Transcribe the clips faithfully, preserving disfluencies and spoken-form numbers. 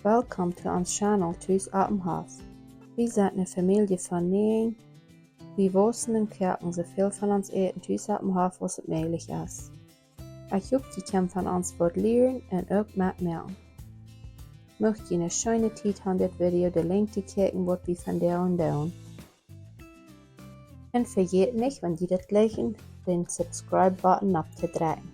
Welcome to ons channel Tus oppem Hoff. Wie sent eene Famielje von näajen. Wie wausen un koaken soo väl von ons Äten tus oppem Hoff aus et mäajlich es. Ekj hop jie kjennen von ons waut lieren un uk metmoaken. Mucht jie eene scheene Tiet han dit Video de Lenjd to kjikjen waut wie vondoag doonen. Un vejät nich, wan jie dit liken, dän Subscribe Button opptodrekjen.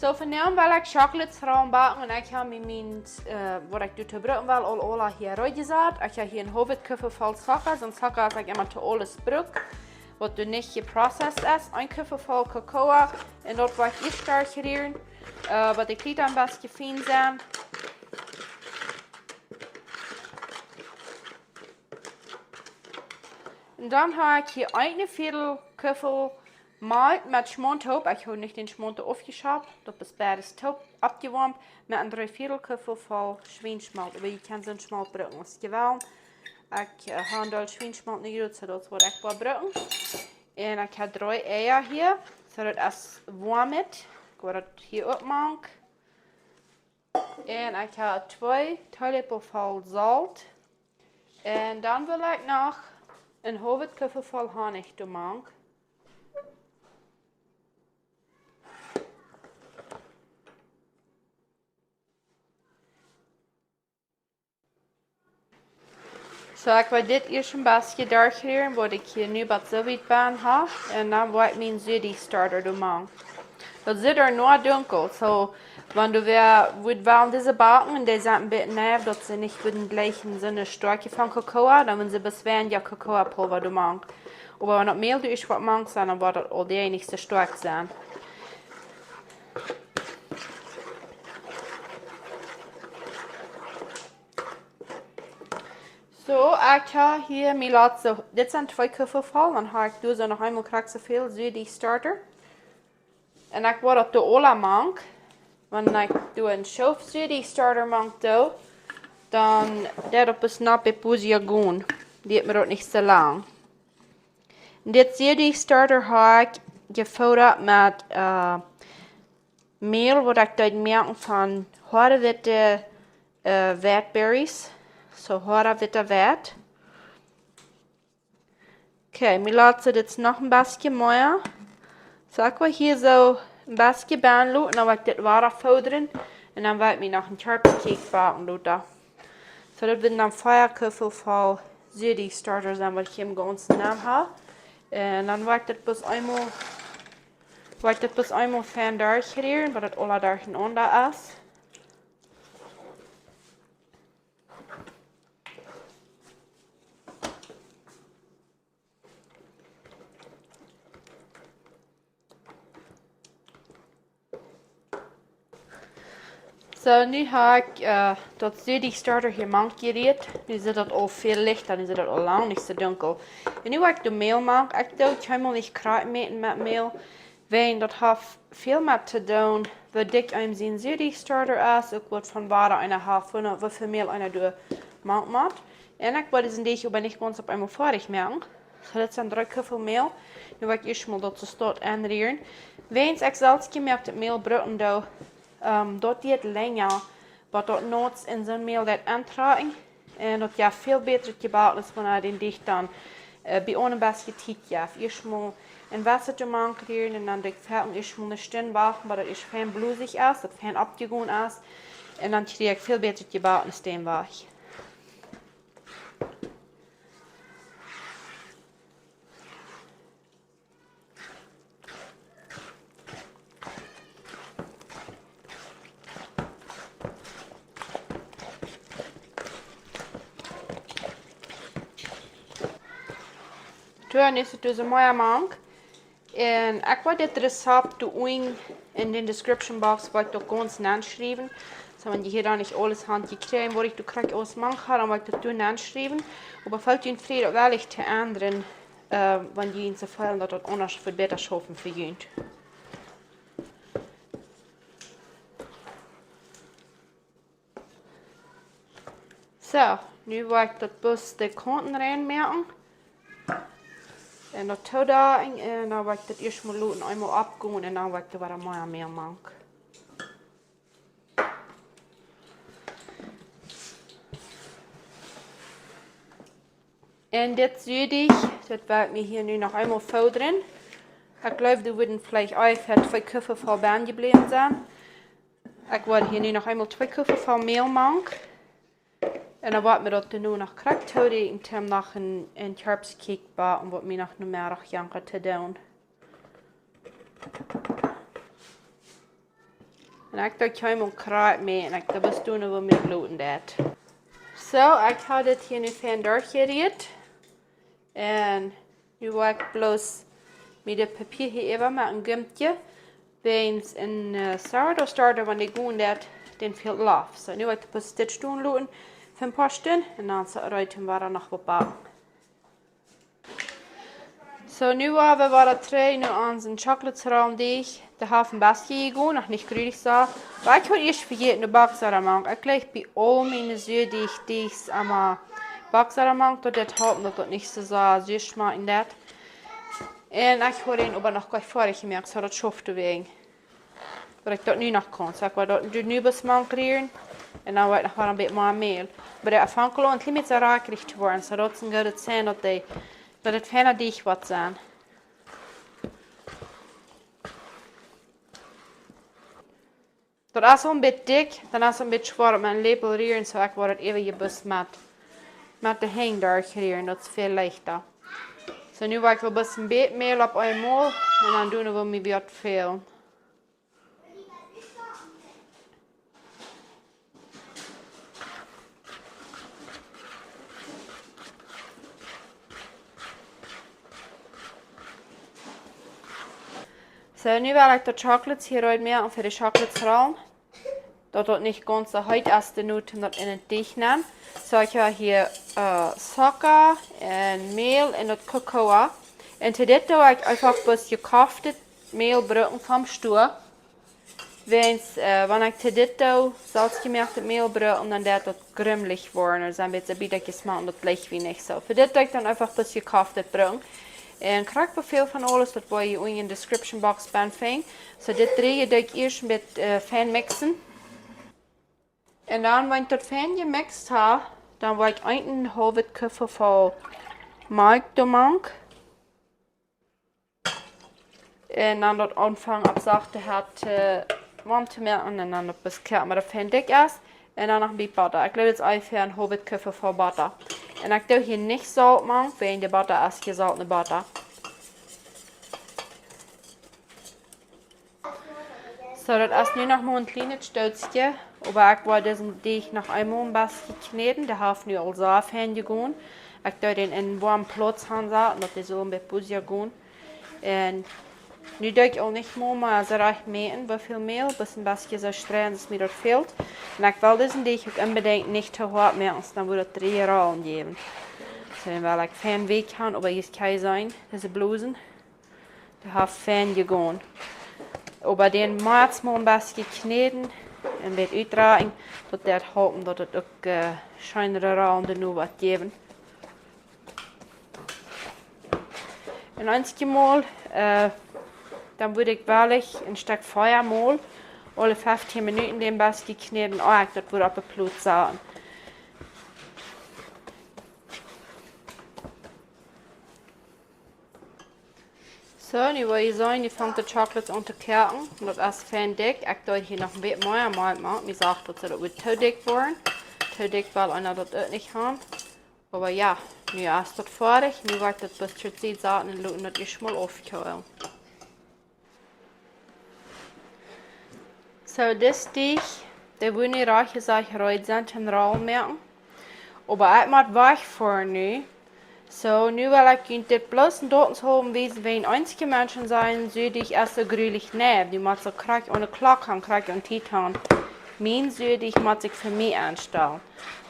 Soo, vondoag well ekj Chocolates raunbacken un ekj hab mie mien, äh, waut ekj doatoo brucken well, aul aula hia reed jesat. Ekj hab hia een haulwet Kuffel voll Zucka, soon Zucka aus ekj emma to aules bruk, waut doa nich jeprocessed es. Een Kuffel voll Kakao un daut woa ekj ieescht derchrieren, äh, waut de Kjlieda een bät fien sent. Un dan hab ekj hia een Viedel Kuffel Malkj met Schmaunt toop. Ekj hab nich dän Schmaunt aufjeschaupt, daut es beides toop oppjewoamt met een dree Viedel Kuffel voll Schwienschmolt. Oba jie kjennen soon Schmolt brucken aus jie wellen. Ekj, äh, hab een Deel Schwienschmolt nich jedonen, soo daut woa ekj woll brucken. Un ekj hab dree Eia hia, soo daut es woam. Ekj woa daut hia oppmoaken. Un ekj hab twee Teeläpel voll Solt. Un dan well ekj noch een haulwet Kuffel voll Honnich doamank. Soo, ekj woa dit ieescht een bät derchrieren, waut ekj hia nu bie soo wiet bie hab. Un dan woa ekj mien Südi Starter doamank. Daut sitt ea noch dunkel, soo, wan du wea, wudd wellen dise backen, dee sent een bät neiw, daut see nich wudden jlikj soone Stoakje von Kakao, dan wudden see bloos weinja Kakaopulva doamank. Oba wan daut Mäl doa ieescht waut mank sent, dan woat daut aul dee nich soo stoakj sennen. Soo, ekj hab hia mien latste, dit sent twee Kuffel voll, dan hab ekj doa soo noch eemol krakjt soo väl Südi Starter. Un ekj woa daut doa aula mank, wan ekj doa een Schoof Südi Starter mank doo, dan deit daut bloos knapp een poa Minuten, deit mie daut nich soo lang. Dit Südi Starter hab ekj jefodat met, äh, Mäl, waut ekj deed moaken von hoade witte, äh, Weit Berries. Soo hoade witte Weit. Okay, mien latste, dit es noch een bät mea. Soo, ekj woa hia soo een bät bie loten, dan woa ekj dit wada fodren. Un dan woa ekj mie noch een Kjarpskjieekj backen loten. Soo, daut woaren dan vea Kuffel voll Südi Starter sennen, waut ekj em gaunzen nenn hab. Un dan woa ekj dit bloos eemol, woa ekj dit bloos eemol fein derchrieren, waut daut aula derchenaunda es. Soo, nu hab ekj, äh, daut Südi Starter hia mank jerieet. Nu sitt daut aul väl lichta, nu sitt daut aul lang nich soo dunkel. Un nu woa ekj de Mäl mank. Ekj doo kjeenmol nich krakjt mäten met Mäl. Wiels daut haft väl met to doonen, woo dikj eenem sien Südi Starter es, uk waut von wada eena haft, woo, woo väl Mäl eena doa mank mott. Un ekj woa disen Deajch oba nich gaunz opp eemol foadich moaken. Soo, dit sent dree Kuffel Mäl. Nu woa ekj ieescht mol daut soo stoakj aunrieren. Wiels ekj selfst jemoakt daut Mäl brucken doo, ähm, daut diet lenja, waut daut Nots en soon Mäl daut auntrakjen. Un daut jeft väl bätret Jebacknis, wan eena dän Deajch dan, äh, bie een bät Tiet jeft. Ieescht mol een Wota doamank rieren un dan doo ekj foaken ieescht mol eene Stund wachten, bat daut ieescht fein blosich es, daut fein oppjegonen es. Un dan kjrie ekj väl bätret Jebacknis doavon. Doa es et dus een moaie mank. Un ekj woa dit Rezept doa unjen en de description box, woa ekj daut gaunz nenschriewen. Soo, wan jie hia dan nich aules han jekjräajen, waut ekj doa krakjt aules mank ha, dan woa ekj daut doa nenschriewen. Oba feelt junt frie, daut wellich to endren, äh, wan jie junt soo feelen, daut daut aundasch woat bäta schaufen fa junt. Soo, nu woa ekj daut bloos de Kaunten rein moaken. Un daut toodoagen, un dan woa ekj daut ieescht mol loten eemol oppgonen un dan woa ekj doa wada mea Mäl mank. Un dit Suadeajch, daut woa ekj mie hia nu noch eemol fodren. Ekj jleew, doa wudden veleicht onjefäa twee Kuffel voll bie jebläwen sennen. Ekj woa hia nu noch eemol twee Kuffel voll Mäl mank. Un dan woa ekj mie daut nu noch krakjt toodäkjen, om noch een, een Kjarpskjieekj backen, waut mie noch Nomeddach jankat to doonen. Un ekj doo kjeenmol krakjt mea, un ekj doo bloos doonen, waut mie jleewen deit. Soo, ekj hab dit hia nu fein derchjerieet. Un nu woa ekj bloos met dit Papia hia äwa met een Gummtje, wiels een, eh, sourdough starter, wan dee gonen deit, dän fält Loft. Soo, nu woa ekj daut bloos dit stonen loten fa een poa Stunden un dan soo reed, om wada noch waut backen. Soo, nu woa wie wada trigj no onsen Chocoladerollendeajch. Dee haft een bät jegonen, noch nich jrulich soo. Oba ekj haud ieescht vejäten de Backsoda mank. Ekj laj bie aul miene Suadeajch, Deajchs emma Backsoda mank, daut deit halpen, daut daut nich soo sea sua schmakjen deit. Un ekj haud dän oba noch goanich foadich jemoakt, soo daut schauft doawäajen. Waut ekj daut nu noch kaun. Soo, ekj woa daut nu, nu bloos mank rieren. Un dan woa ekj noch waut een bät mea Mäl. Oba dee fangt aul aun, een kjlien bät soo rakjrich to woaren. Soo, daut es een goodet Teakjen, daut dee, daut et feina Deajch woat sennen. Daut es aul een bät dikj, dan es et een bät schwoa met een Läpel rieren, soo ekj woa daut äwa bloos met, met de Henj derchrieren, daut es väl leichta. Soo, nu woa ekj bloos een bät Mäl opp eemol un dan doonen wie mie waut väl. Soo, nu well ekj de Chocolates hia rutmoaken fa de Chocoladerollen. Daut daut nich gaunz soo heet es, de Noot, om daut en dän Deajch nenn. Soo, ekj hab hia, eh, Zucka un Mäl un daut Cocoa. Un to dit doo ekj eefach bloos jekoftet Mäl brucken vom Stua. Wiels, eh, wan ekj to dit doo selfstjemoaktet Mäl brucken, dan deit daut grummlich woaren. Daut es een bät bieta jeschmakj, daut jlikj mie nich soo. Fa dit doo ekj dan eefach bloos jekoftet brucken. Un krakjt woo väl von aules, daut woa jie unjen description box benn finjen. Soo, dit drieeje doo ekj ieescht een bät, eh, fein mixen. Un dan, wan ekj daut fein jemixt hab, dan woa ekj een haulwet Kuffel voll Malkj doamank. Un dan daut aunfangen opp sachte Hett, eh, woam to moaken un dan daut bloos kjikjen, daut daut fein dikj es. Un dan noch een bät Botta. Ekj jleew, daut es onjefäa een haulwet Kuffel voll Botta. Un ekj doo hia nich Solt mank, wiels de Botta es jesoltne Botta. Soo, daut es nu noch mau een kjlienet Stootje, oba ekj woa disen Deajch noch eemol een bät kjnäden. Dee haft nu aul soo fein jegonen. Ekj doo dän en een woam Plauz hansaten, daut dee saul een bät bosja gonen. Un nu doo ekj aul nich mau, mau soo rajcht mäten, woo väl Mäl, bloos een bät soo streien, aus mie daut fält. Un ekj well disen Deajch uk onbedinjt nich too hoat moaken, dan woat daut drieeje Rollen jäwen. Soo, dan well ekj fein weekj han, oba jie kjennen seenen, dise Blosen. Dee haft fein jegonen. Oba dän mau mau een bät kjnäden un een bät utdreien, daut deit halpen, daut et uk, eh, scheenre Rollen doano woat jäwen. Un eenjemol, eh, dan wudd ekj wellich een Stekj Fia mol aule feftieen Minuten dän bät kjnäden, ea ekj daut wudd opp de Plaut saten. Soo, nu woa jie seenen, nu fangt de Chocolate aun to koaken. Daut es fein dikj. Ekj doo hia noch een bät mea Malkj mank. Mie sajcht daut see daut wudd too dikj woaren. Too dikj well eena daut uk nich han. Oba jo, nu es daut foadich. Nu woa ekj daut bloos to Sied saten un loten daut ieescht mol aufkjeelen. Soo, dis Deajch, dee woat nu rajcht jesajcht reed sennen toom Rollen moaken. Oba ekj mott wajchfoaren nu. Soo, nu well ekj junt dit bloos een daut haulwen wiesen, wiels eenje Menschen sajen, Suadeajch es soo grulich. Nä, dee mott soo krakjt aune Klock han, krakjt aune Tiet han. Mien Suadeajch mott sikj fa mie enstalen.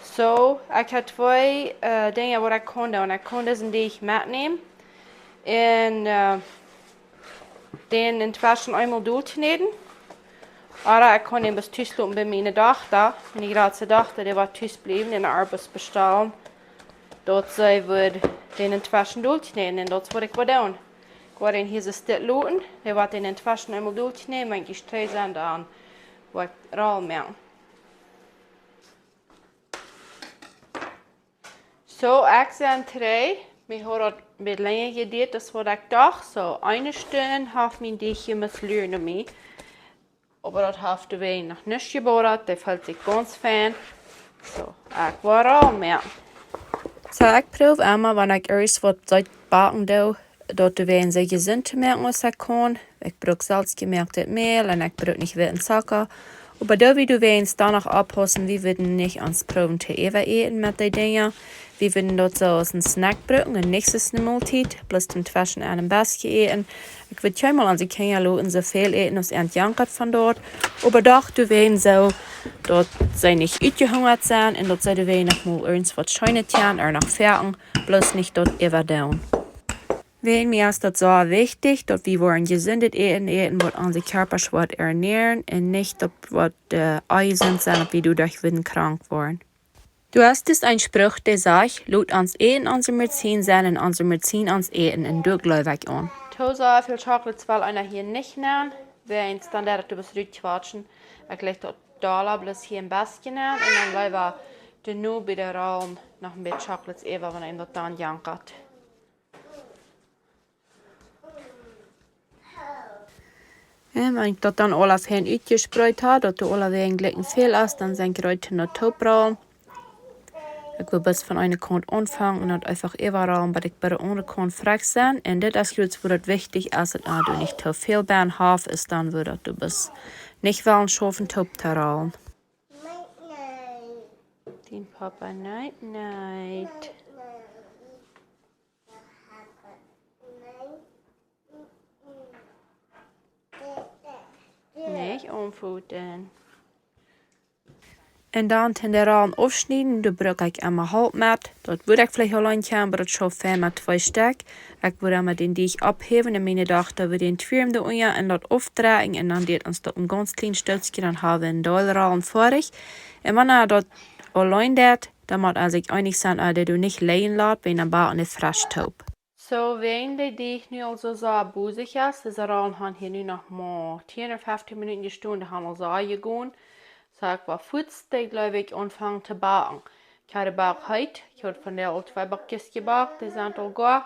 Soo, ekj hab twee, eh, Dinja waut ekj kaun doonen. Ekj kaun disen Deajch metnämen un, eh, dän entweschen eemol dolkjnäden. Oba ekj kaun dän bloos tus loten bie miene Dochta. Miene jratste Dochta, dee woat tus bliewen un äa bloos bestalen, daut see woat dän entweschen dolkjnäden. Un daut es waut ekj woa doonen. Ekj woa dän hia soo stell loten. Dee woat dän entweschen eemol dolkjnäden, wan ekj trigj sie, dan woa ekj Rollen moaken. Soo, ekj sie trigj. Mie haud daut een bät lenja jeduat aus waut ekj docht. Soo, eene Stund haft mien Deajch hia must luren no mie. Oba daut haft doawäajen noch nich jebodat. Dee feelt sikj gaunz fein. Soo, ekj woa aul moaken. Soo, ekj proow emma, wan ekj irjent waut seet backen doo, daut doawäajen sea jesunt to moaken aus ekj kaun. Ekj bruk selfst jemoakt Mäl un ekj bruk nich witten Zocka. Oba doa wie doawäajen dan noch oppaussen, wie wudden nich ons proowen to äwaäten met dee Dinja. Wie wudden daut soo aus een Snack brucken un nich aus eene Moltiet, bloos toom tweschen een bestje äten. Ekj wudd kjeenmol onse Kjinja loten soo väl äten aus an jankat von daut. Oba doch doawäajen soo, daut see nich utjehungat sent un daut see doawäajen noch mol irjent waut Scheenet kjennen ooda noch foaken, bloos nich daut äwadoonen. Wäajen mie es daut soo wichtich, daut wie woaren jesundet Äten äten, waut onse Kjarpasch woat ernähren un nich daut waut, äh, onjesunt sent, daut wie doaderch wudden krank woaren. Doa es een Spruch, dee sajcht: "Lot ons Äten onse Medizin sennen un onse Medizin ons Äten", un doa jleew ekj aun. Too sea väl Chocolates well eena hia nich nämen, wäajen dan deit daut bloos rutkwatschen. Ekj lat daut doa bloos hia een bestje nämen un dan leewa doano bie de Rollen noch een bät Chocolates äwa, wan eena daut dan jankat. Un wan ekj daut dan aula fein utjespreet hab, daut doa aula wäajen jlikj väl es, dan sie ekj reed toom daut tooprollen. Ekj well bloos von eene Kaunt aunfangen un daut eefach äwarollen, bat ekj bie de aundre Kaunt foadich sie. Un dit es jrods wua daut wichtich es, daut eena doa nich too väl bie haft, es dan wudd daut doa bloos nich wellen schaufen toop to rollen. Dien Papa, night, night. Nich aunfoten. Un dan toom de Rollen aufschnieden, doa bruk ekj emma Help met. Daut wudd ekj veleicht auleen kjennen, oba daut schauft fein met twee Stekj. Ekj wudd emma dän Deajch opphäwen un miene Dochta wudd dän Twierm doa unja un daut aufdrekjen un dan deed ons daut een gaunz kjlien Stootje, dan hab wie een Deel Rollen foadich. Un wan eena daut auleen deit, dan mott eena sikj eenich sennen, daut eena dee nich lijen lat, wan eena backt, fresch toop. Soo, wäajen de Deajch nu aul soo sea bosich es, dise Rollen haben hia nu noch mau tieen ooda fieftieen Minuten jestonen, dee haben aul sea jegonen. Soo, ekj woa fuaz, jleew ekj, aunfangen to backen. Ekj hab de Back heet, ekj hab vondoag aul twee Backjes jebackt, dee sent aul goa.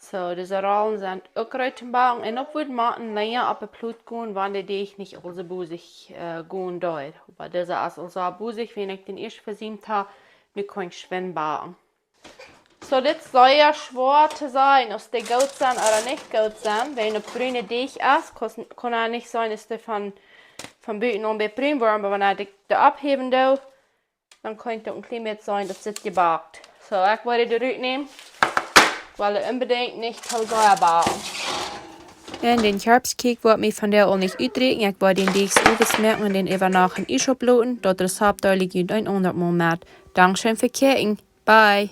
Soo, dise Rollen sent uk reed toom backen. Un daut wudd mau een lenja opp de Plot gonen, wan de Deajch nich aul soo bosich, äh, gonen deed. Oba dise es aul soo bosich, wan ekj dän ieescht vesiemt hab, nu kaun ekj schwind backen. Soo, dit es sea schwoa to sajen, auf dee goot sent ooda nich goot sent. Wan daut bruna Deajch es, kaun, kaun eena nich sajen, daut dee von, von buten aul een bät brun woat, oba wan ekj dee, dee opphäwen doo, dan kaun ekj uk een kjlien bät sajen, daut es jebackt. Soo, ekj woa dee rutnämen. Ekj well dee onbedinjt nich too sea backen. Un dän Kjarps Kjieekj woat mie vondoag aul nich utrieekjen. Ekj woa dän Deajch owes moaken un dän äwa Nacht en Iess oploten. Daut Rezept deel ekj junt een aundret Mol met. Dankscheen fa kjikjen. Bye.